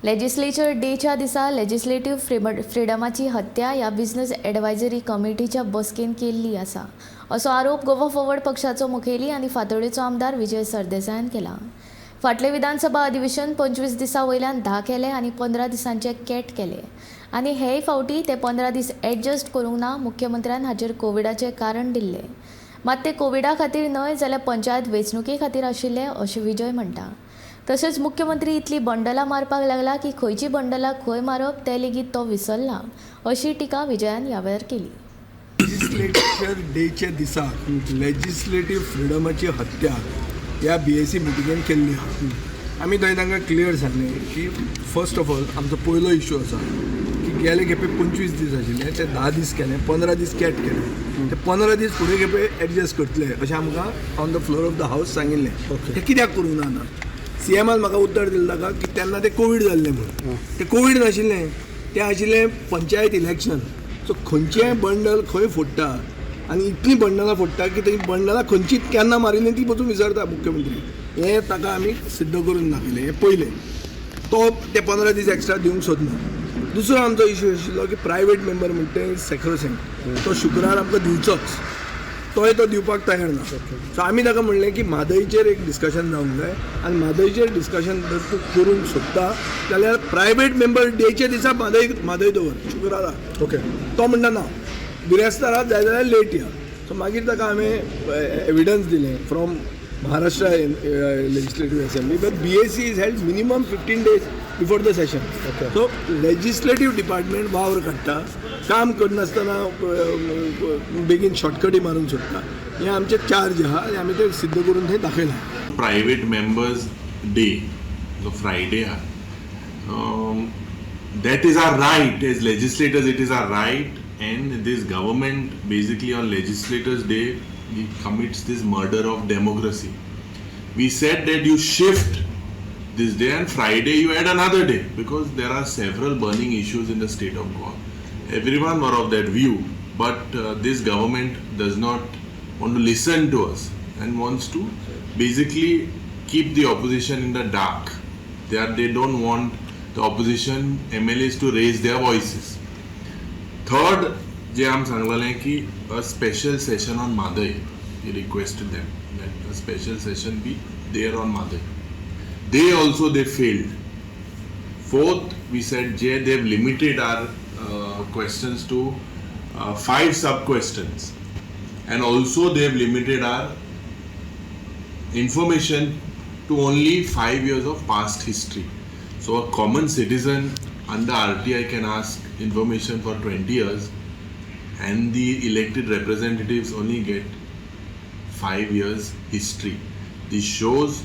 Legislature डेच्या दिसा लेजिस्लेटीव फ्रिडमाची हत्या ह्या बिझनस एडवायजरी कमिटीच्या बसकेन केल्ली आसा, असो आरोप गोवा फॉरवर्ड पक्षाचो मुखेली आनी फातोडेचो आमदार विजय सरदेसायान केला. फाटले विधानसभा अधिवेशन 25 दिसां वयल्यान 10 केले आनी 15 दिसांचे कॅट केले आनी हेय फावटी ते 15 दीस एडजस्ट करूंक ना. मुख्यमंत्र्यान हाचेर कोविडाचें कारण दिल्लें, मात ते कोविडा खातीर न्हय जाल्यार पंचायत वेंचणुके खातीर आशिल्ले अशें विजय म्हणटा. तशेंच मुख्यमंत्री इतली बंडलां मारपाक लागला की खंयची बंडलां खंय मारप तें लेगीत तो विसरला, अशी टिका विजयान ह्या वेळार केली. लेजिस्लेचर डेच्या दिसा लेजिस्लेटीव फ्रिडमाची हत्या ह्या बीएसी मिटिंगेन केल्ली आहा. आमी थंय तांकां क्लियर सांगलें की फर्स्ट ऑफ ऑल आमचो पयलो इशू आसा की गेले खेपे 25 दीस आशिल्ले ते 10 दीस केले, 15 दीस कॅट केले, ते 15 दीस फुडें खेपे एडजस्ट करतले अशें आमकां on the floor of the house सांगिल्लें. ते कित्याक करूंक ना? ना सीएमान म्हाका उत्तर दिलें ताका की तेन्ना ते कोवीड जाल्लें म्हणून. ते कोवीड नाशिल्लें, तें आशिल्लें पंचायत इलेक्शन. सो खंयचें बंडल खंय फोडटा आनी इतलीं बंडलां फोडटा की थंय बंडलां खंयची केन्ना मारिल्लीं ती पसून विसरता मुख्यमंत्री. हें ताका आमी सिद्ध करून दाखयलें. हें पयलें, तो ते 15 दीस एक्स्ट्रा दिवंक सोदना. दुसरो आमचो इशू आशिल्लो की प्रायवेट मेंबर म्हणटा तें सेक्रोसेंट, तो शुक्रार आमकां दिवचोच, तोय तो दिवपाक तयार ना. सो आमी ताका म्हणलें की म्हादयचेर एक डिस्कशन जावंक जाय आनी म्हादयचेर डिस्कशन जर तूं करूंक सोदता जाल्यार प्रायवेट मेंबर डेच्या दिसा म्हादय दवर शुक्रारा. तो म्हणटा ना, बिरेस्तारा जाय जाल्यार लेट या. सो मागीर ताका हांवें एविडन्स दिलें from Maharashtra Legislative Assembly, but BAC is held minimum 15 days before the session. So legislative department वावर काडटा, काम करनासतना बेगीन शॉर्टकटी मारून सोडटा. हें आमचें चार्ज आहा आनी आमी तें सिद्ध करून थंय दाखयलां. प्रायवेट मेंबर्स डे जो फ्रायडे आहा, that is our right as legislators, it is our right, and this government basically on Legislators Day commits this murder of democracy. We said that you shift this day and Friday you add another day because there are several burning issues in the state of Goa. Everyone were of that view, but this government does not want to listen to us and wants to basically keep the opposition in the dark. They don't want the opposition MLAs to raise their voices. Third, जे आमी सांगलेलें की a special session on Mhadei, we requested them that a special session be there on Mhadei. They also, they failed. Fourth, we said Jay, they've limited our questions to five sub questions, and also they've limited our information to only 5 years of past history. So a common citizen under RTI can ask information for 20 years, and the elected representatives only get 5 years history. This shows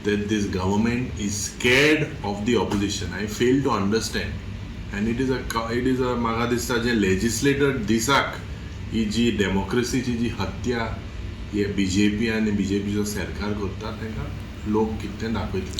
that this government is scared of the opposition. I fail to understand. And it is a म्हाका दिसता जे legislator दिसाक ही जी डेमोक्रेसीची जी हत्या हे BJP आनी बीजेपीचो सरकार करता, तांकां लोक कितें दाखयतले.